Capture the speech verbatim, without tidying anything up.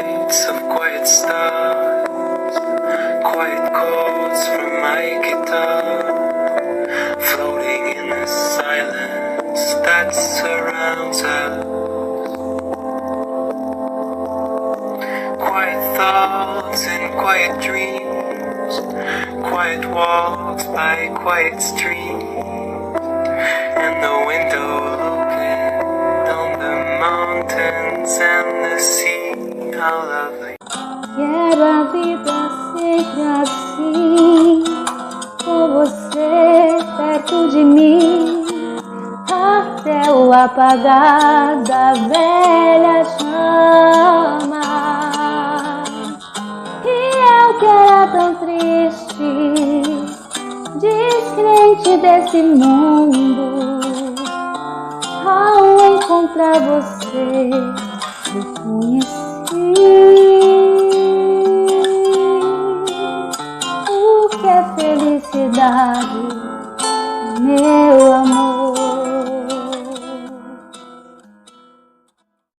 Of quiet stars, quiet chords from my guitar, floating in the silence that surrounds us. Quiet thoughts and quiet dreams, quiet walks by quiet streams, and the window open on the mountains and the sea. How lovely. Quero a vida ser assim, com você perto de mim, até o apagar da velha chama. E eu que era tão triste, descrente desse mundo, ao encontrar você, eu conheci o que é felicidade.